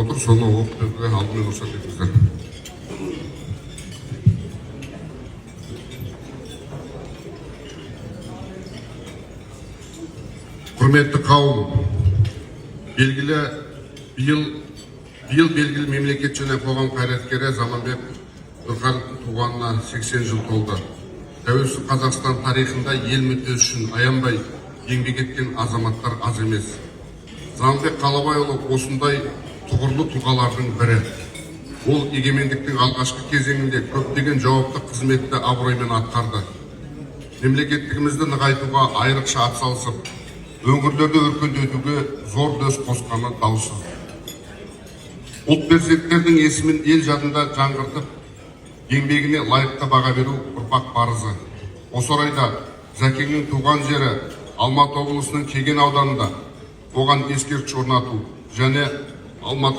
отыр, соны оқып беруге алдымен рұқсат етіңіздер. Құрметті қауым, белгілі биыл белгілі мемлекет және қоғам қайраткері Заманбек Нұрқановтың туғанына 80 жыл толды. Тәуелсіз Қазақстан тарихында ел мүддесі үшін аянбай еңбек еткен азаматтар аз емес. Заманбек Қалабайұлы осындай тұғырлы тұлғалардың бірі. Ол егемендіктің алғашқы кезеңінде көптеген жауапты қызметті абыроймен атқарды. Мемлекеттігімізді нығайтуға айрықша атсалысып, өңірлерді өркендетуге зор үлес қосқаны даусыз. Ұлт перзенттерінің есімін ел жадында жаңғыртып, еңбегіне лайықты баға беру ұрпақ парызы. Осы орайда Зәкеңнің туған жері Алматы облысының Кеген ауданында оған ескерткіш орнату және Алматы